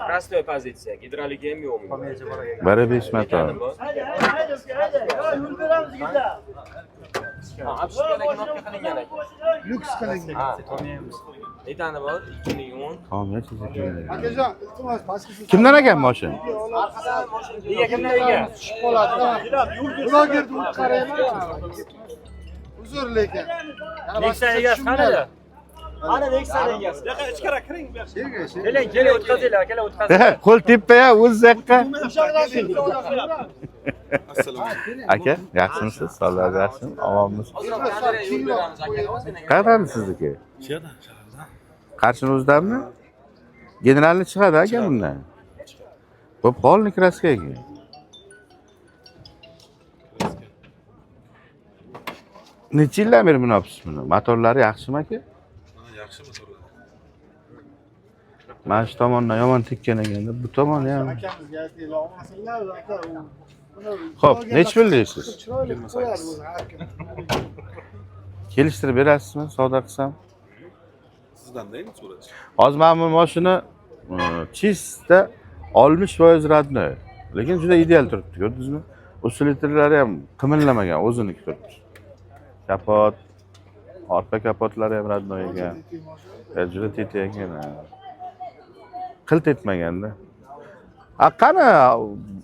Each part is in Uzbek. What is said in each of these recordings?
Простой pozitsiya, gidrolika ham yo'qmi? 1.5 motor. Yo'l beramiz yigitlar. Ha, обшивка da knopka qilingan ekan. Lyuks qilingan. Ha. Netani bor? 2010. Tomga chizib. Akajon, iltimos, pastga Kimdan ekan mashina? Ega kimdan ega? Tushib qoladi. Blogerni urib qarayman. Uzr lekin. Nexia egasi qani? Ana Nexia egasi. Keling, keling, o'tkazinglar, keling, o'tkazinglar. Qo'l tepa-ya, o'zi yoqqa. Aka, yaxshimisiz? Sog'ligingiz yaxshimi? Omonmisiz? Ozroq nariroq yo'l beramiz aka, ozgina. Qayerdan sizniki? Qarshini o'zidanmi? Generalni chiqadi aka bundan. Bu полный краска ekan. Necha yildan beri buni olibsiz buni? Motorlari yaxshimi aka? Yaxshi motorlar. Mana shu tomondan yomon tekkan ekanda, bu tomoni ham. Akamizga aytinglar, olmasinlar aka. Xo'p, nechi pul deysiz? Chiroyli qilib qo'yadi o'zi har kim. Kelishtirib berasizmi, savdo qilsam? Sizdan endi so'rash. Hozir mana bu mashina чисто 60% родной. Lekin juda ideal turibdi, ko'rdingizmi? Усилитель lari ham qimillamagan, o'ziniki turibdi. Kapot, orqa kapotlari ham родной ekan. Juda tetik ekan. Ha. Qilt etmaganda. A qani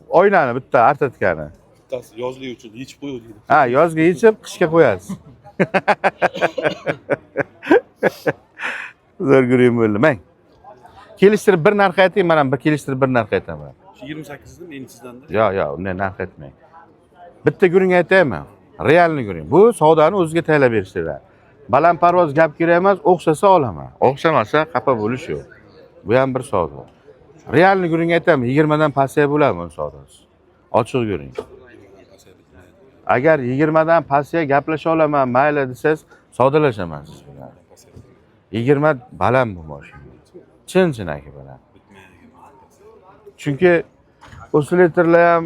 oynani bitta artatkani? Bittasi yozlik uchun yechib qo'yib deydi. Ha, yozga yechib, qishga qo'yasiz. Zo'r guring bo'ldi. Mang. Kelishtirib bir narx ayting, men ham bir kelishtirib bir narx aytaman. Shu 28 dedim endi sizdan-da. Yo'q, yo'q, unday narx aytmang. Bitta guring aytaymi? Realni guring. Bu savdoni o'ziga tayyorlab berishdilar. Balandparvoz gap kerak emas, o'xshasa olaman. O'xshamasa xafa bo'lish yo'q. Bu ham bir savdo. Realni guring aytaman, 20 dan pastga bo'ladi buni savdosi. Ochiq guring. Agar 20 dan pastga gaplasha olaman, mayli desangiz, savdolashaman siz bilan. 20 baland bu mashina. Chin-chin aka baland. Chunki усилитель lar ham,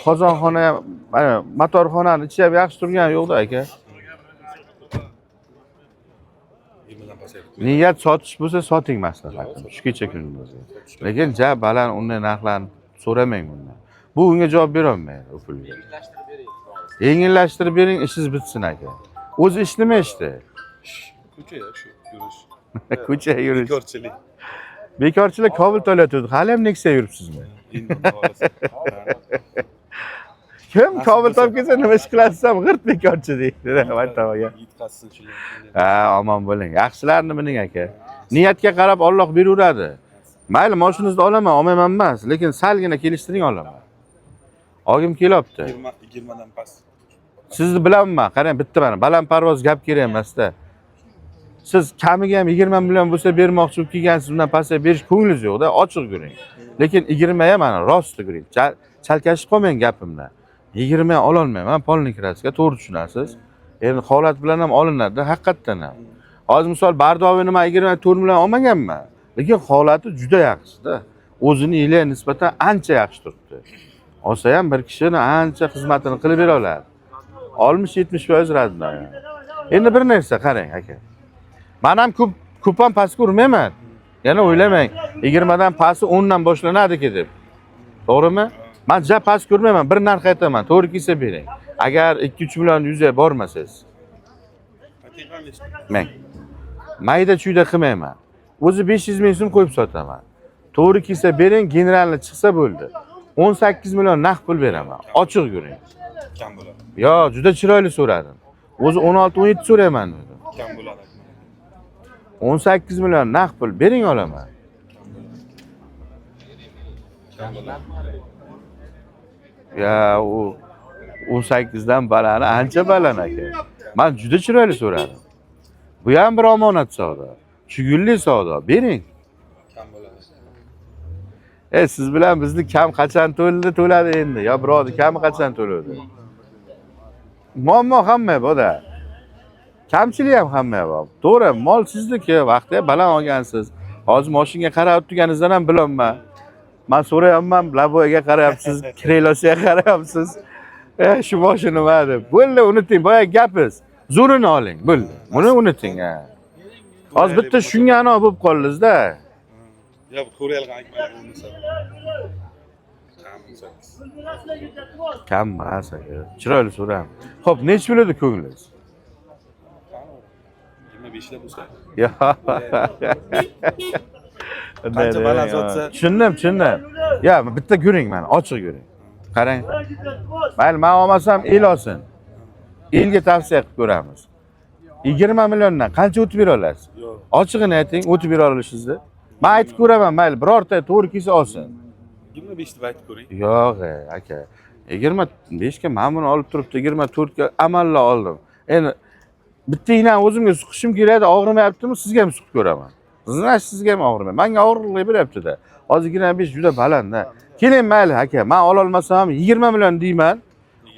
qozonxona ham, mana motorxonani ichi ham yaxshi turgani yo'qda aka. 20 dan pastga. Niyat sotish bo'lsa soting maslahatim. Shu kecha kunduz. Lekin ja baland unday narxlarni so'ramang bundan. Bu unga javob bera olmaydi u pulga. Yengillashtirib bering. Yengillashtirib bering, ishingiz bitsin aka. O'zi ish nima ishdi? Ko'cha ya shu yurish. Ko'cha yurish. Bekorchilik. Bekorchilik Cobalt olayotgandi. Hali ham Nexia yuribsizmi? Endi xudo xohlasa. Kim Nasib Cobalt bo'lsa. olib kelsa nima ish qilasiz ham g'irt bekorchi deydi. Voy tavba. Yetkazsin shular. Ha, omon bo'ling. Yaxshilarni biling aka. Niyatga qarab Alloh beraveradi. Mayli, mashinangizni olaman, olmayman emas, lekin salgina kelishtiring olaman. Olgim kelyapti. 20 20 dan past. Sizni bilaman, qarang, bitta mana balandparvoz gap kerak emasda. Siz kamiga ham 20 million bo'lsa bermoqchi bo'lib kelgansiz, undan pastga berish ko'nglingiz yo'qda, ochiq guring. Lekin 20 ham mana rosti guring. Chalkashib qolmang gapimdan. 20 ham ololmayman, полный краска, to'g'ri tushunasiz. Endi holat bilan ham olinadi, haqiqatdan ham. Hozir misol Bardovini man 24 million olmaganman. Lekin holati juda yaxshi-da. O'zini yiliga nisbatan ancha yaxshi turibdi. Olsa ham bir kishini ancha xizmatini qilib bera oladi. 60-70% родной. Endi bir narsa qarang aka. Men ham ko'p ko'p ham pastga urmayman. Yana o'ylamang, 20 dan pasti 10 dan boshlanadi deb. To'g'rimi? Men ja past ko'rmayman, bir narx aytaman, to'g'ri kelsa bering. Agar 2-3 million yuzga bormasangiz, Ayting qanday? Mang. Mayda chuyda qilmayman. O'zi 500 ming so'm qo'yib sotaman. To'g'ri kelsa bering, generalni chiqsa bo'ldi. 18 million naqd pul beraman. Ochiq ko'ring. Kam bo'ladi. Yo, juda chiroyli so'radim. O'zi 16-17 so'rayman dedim. Kam bo'ladi. 18 million naqd pul bering olaman. Kam bo'ladi. Ya u 18 dan balani ancha baland aka. Men juda chiroyli so'radim. Bu ham bir omonat savdo. Chugulli savdo. Bering. Kam bo'ladi. Siz bilan bizni kam qachon to'ldi, to'ladi endi. Yo birovni kami qachon to'ladi? Muammo hamma boda. Kamchilik ham hamma bor. To'g'ri, mol sizniki, vaqti ham baland olgansiz. Hozir mashinga qarab turganingizdan ham bilaman. Men so'rayapman, лобовой ga qarayapsiz, крыло siga qarayapsiz. Shu mashina nima deb. Bo'ldi, unuting, boya gapiz. Zo'rini oling, bo'ldi. Buni unuting, ha. Hozir bitta shunga ano bo'lib qoldingiz-da. Yo'q, ko'raylik aytmaylik bo'lmasa. Kam 18. Kam emas aka. Chiroyli so'ram. Xo'p, nechi pul edi ko'nglingiz? 25 da bo'lsa. Yo. Qancha baland sotsa? Tushundim, tushundim. Ya, bitta ko'ring mana, ochiq ko'ring. Qarang. Mayli, men olmasam el olsin. Elga tavsiya qilib ko'ramiz. 20 milliondan qancha o'tib bera olasiz? Yo'q. Ochig'ini ayting, o'tib bera olishingizni. Men aytib ko'raman, mayli, birorta to'g'ri kelsa olsin. 25 deb aytib ko'ring. Yo'q, aka. 25 ga men buni olib turibdi, 24 ga amalla oldim. Endi bitta ignani o'zimga suqishim kerakdi, og'rimayaptimi? Sizga ham suqib ko'raman. Znash sizga ham og'rimaydi. Menga og'riqlik beryapti-da. Hozir 25 juda baland-da. Keling mayli aka, men ola olmasam ham 20 million deyman.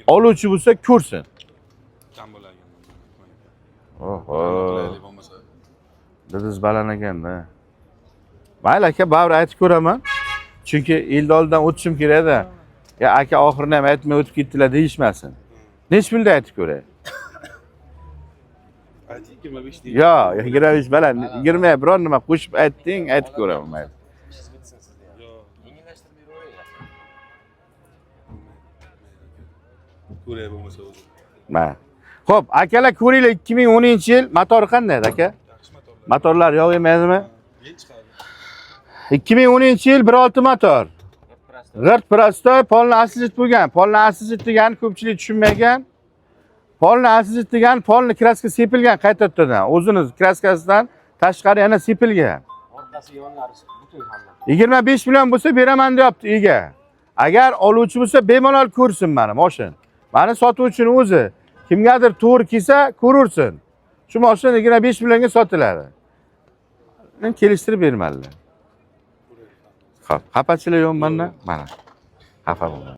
Oluvchi bo'lsa ko'rsin. Kam bo'ladi. Oho. Qilaylik bo'lmasa. Didiz baland ekanda. Mayli aka, baribir aytib ko'raman. Chunki elni oldidan o'tishim kerak-da. Ya aka oxirini ham aytmay o'tib ketdilar deyishmasin. Nechi pulda aytib ko'ray? Ayting 25 deying. Yo, 25 baland. 20 biror nima qo'shib aytding, aytib ko'raman mayli. Ishingiz bitsin sizni ham. Yo'q. Yengillashtirib beravering. Ko'ray bo'lmasa o'zi. Ma. Xo'p, akalar ko'ringlar 2010-yil motori qanday edi aka? Yaxshi motorlar. Motorlar yog' yemaydimi? Yeng chiqadi. 2010-yil 1.6 motor. G'irt prostoy, polni asijit bo'lgan. Polni asijit degani ko'pchilik tushunmagan. Polni asijit degani polni kraska sepilgan qaytadan. O'zini kraskasidan tashqari yana sepilgan. Orqasi yonlari butun hamma. 25 million bo'lsa beraman deyapti ega. Agar oluvchi bo'lsa bemalol ko'rsin mani moshin. Mani sotuvchini o'zi kimgadir to'g'ri kelsa ko'rursin. Shu mashina 25 millionga sotiladi. Men kelishtirib bermadilar. Xo'p, xafachilik yo'q menda. Mana. Xafa bo'lma.